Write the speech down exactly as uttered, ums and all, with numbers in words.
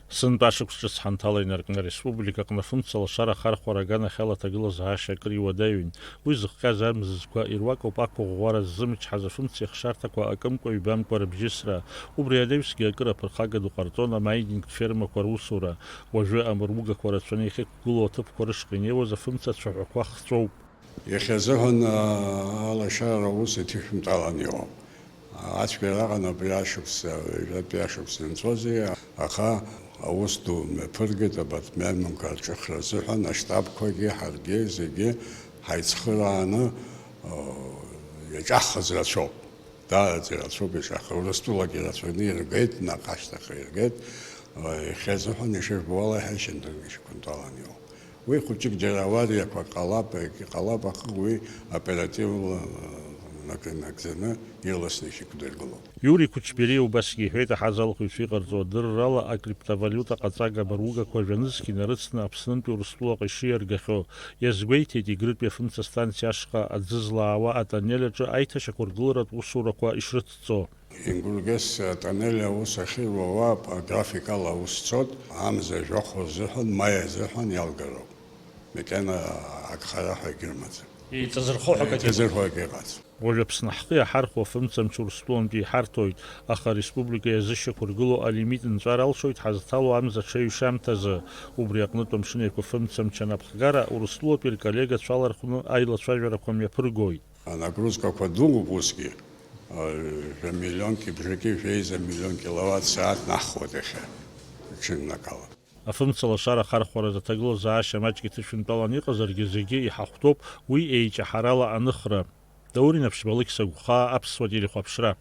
Сынтәа ашықәс ҿыц ҳанҭала инаркны ареспублика аҟны афымца лашара ахархәара аганахьала аҭагылазаашьа акыр иуадаҩын. Уи зыхҟьаз амзызқәа ируакуп ақәыӷәӷәара ззымчҳаз афымца ихшарҭақәа акымкәа-ҩбамкәа рыбжьысра. Убри анаҩсгьы акыр аԥырхага ду ҟарҵон амайнинг фермақәа русура. Уажәы амыругақәа рацәаны иахьықәгылоу аҭыԥқәа рышҟа инеиуаз афымца ацәаҳәақәа хҵәоуп. Иахьазыҳәан, аа, алашара аус иҭышәынтәалан иҟоуп. Ацәгьара аҟан абри ашықәс, ҩажәатәи ашықәс нҵәозеи, аха аус ду мҩаԥыргеит абарҭ мҩамҩанқәа рҿыхра азыҳәан, аштабқәагьы, ҳаргьы зегьы ҳаицхырааны, аа, иаҿаҳхыз рацәоуп. Даараӡа ирацәоуп ишаҳҳәо. Урыстәылагьы ирацәаны иргеит, наҟ ашьҭахь иргеит. Иахьазыҳәан ишыжәбо ала, иаҳа ишьанҭангьы шьақәынтәалан иҟоуп. Уи хәыҷык џьара авариақәа ҟалап, егьҟалап, аха уи оперативла, э, наг-, нагӡаны ирласны ишьақәдыргылоуп. Иури Кучбери убасгьы иҳәеит, аҳазалхыҩцәа иҟарҵо адыррала акриптовалиута ҟаҵага амыругақәа жәа-нызқь инарыцны Аԥснынтәи Урыстәылаҟа ишиаргахьоу. Иазгәеиҭеит, Егрытәи афымца станциа ашҟа аӡы злаауа атоннель аҿы аиҭашьақәыргыларатә усурақәа ишрыцҵо. Ингургес атоннель аус ахьыруа аграфик ала аус цот, амза жәохо азыҳәан, маи азыҳәан иалгароуп. Макьана агхара ҳәа егьырмаӡам. Еиҵазырхо ҳәа акгьы ыҟаӡам. Еиҵазырхо акгьы ыҟаӡам. Уажә Аԥсны ҳхы иаҳархәо афымцамч Урыстәылантәи иҳарҭоит, аха ареспублика иазышьақәыргылоу алимит нҵәар алшоит ҳазҭало амза аҽеиҩшамҭазы. Убри аҟнытә Амшын Еиқәа фымцамч анапхгара Урыстәылатәи рколлегацәа алархәны аилацәажәарақәа мҩаԥыргоит. Анагрузкақәа дууп усгьы, жәа миллионки бжаки жәеиза миллион киловатт сааҭ наҳхуеит иахьа, ҽыннакала. Афымца лашара ахархәаразы аҭагылазаашьа маҷк иҭышәынтәалан иҟазаргьы, зегьы иҳахәҭоуп уи еиҷаҳарала аныхра. Даур Инаԥшьба, Алықьса Гәхаа, Аԥсуа телехәаԥшра.